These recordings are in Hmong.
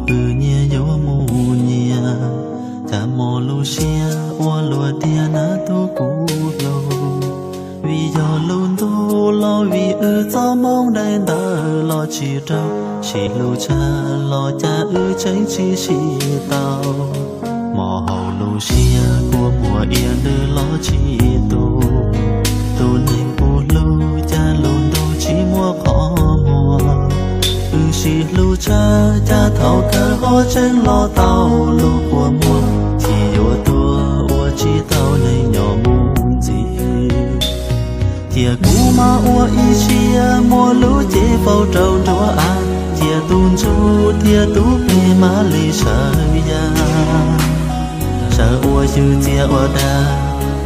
Wb nyias yuav mus nyias, cas muaj lub siab ua luaj tiag na tus kuv hlub. Vim yog lub ntuj los vim wb txoj hmoo daim ntawv los tsis raug, sim hlub tshaj los cas wb tseem tsis sib tau. Hmo hauv lub siab kua muag ia ntws los tsis tu, tus neeg kuv hlub cas lub ntuj tsis muaj qhov muag. Wb sib hlub tshaj cas thaum kawg ho tseem los tau lub kua muag, thiaj yuav tuag ua tsis tau neeg nyob mus ntxiv. Cia kuv mam ua ib siab muab lub cev faus rau nruab av, cia tus ntsuj thiab tus plig mam li sawv ya. Sawv ua xyw txias ua dag,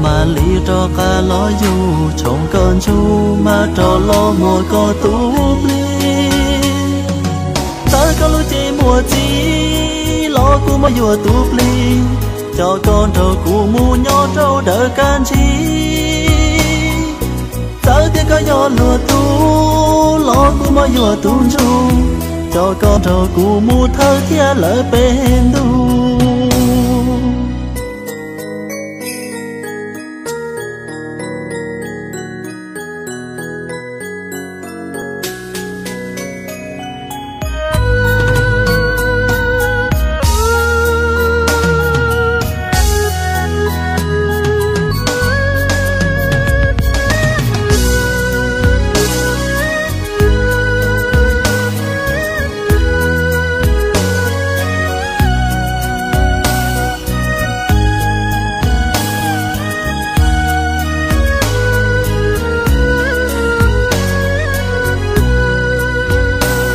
mam li rov qab los yug tshoov koj ntsuj, mam rov los muab koj tus plig. Txawm koj lub cev muag txiv los kuv mam yuav tus plig, coj koj nrog kuv mus nyob rau dawm kab ntsig. Txawm tias koj yog luag tub los kuv mam yuav tus ntsuj, coj koj nrog kuv mus thawj thiab lawm peb ntu.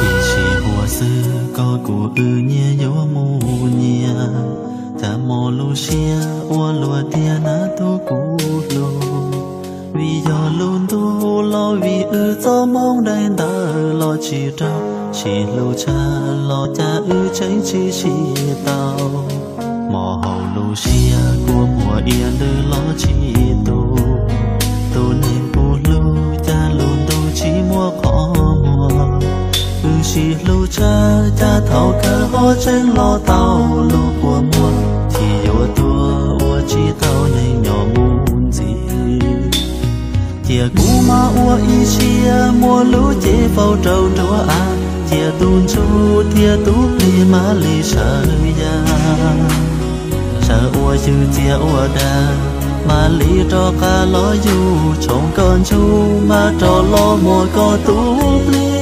Ib sij huam xwb koj kuv wb nyias yuav mus nyias, cas muaj lub siab ua luaj tiag na tus kuv hlub. Vim yog lub ntuj los vim wb txoj hmoo daim ntawv los tsis raug, sib hlub tshaj los cas wb tseem tsis sib tau. Hmo hauv lub siab kua muag ia ntws los tsis tu, tus neeg kuv hlub cas lub ntuj tsis muaj qhov muag. Wb sib hlub tshaj cas thaum kawg ho tseem los tau lub kua muag, thiaj yuav tuag ua tsis tau neeg nyob mus ntxiv. Cia kuv mam ua ib siab muab lub cev faus rau nruab av, cia tus ntsuj thiab tus plig mam li sawv ya. Sawv ua xyw txias ua dag, mam li rov qab los yug tshoov koj ntsuj, mam rov los muab koj tus plig.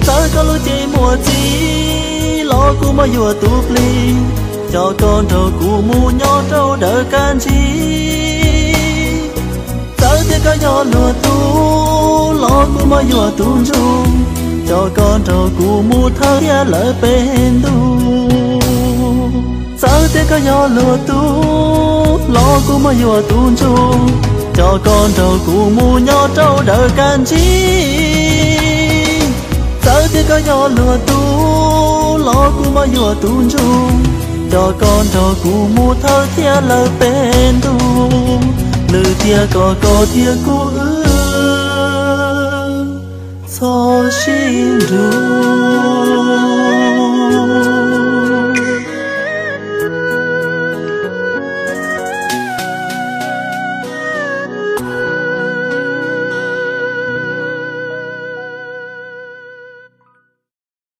Txawm koj lub cev muag txiv los kuv mam yuav tus plig, coj koj nrog kuv mus nyob rau dawm kab ntsig. Txawm tias koj yog luag tub los kuv mam yuav tus ntsuj, coj koj nrog kuv mus thawj thiab lawm peb ntu. Txawm tias koj yog luag tub los kuv mam yuav tus ntsuj, coj koj nrog kuv mus nyob rau dawm kab ntsig. Txawm tias koj yog luag tub los kuv mam yuav tus ntsuj, coj koj nrog kuv mus thawj thiab lawm peb ntu. Lwm tiam koj koj thiab kuv wb txhob sib nrug.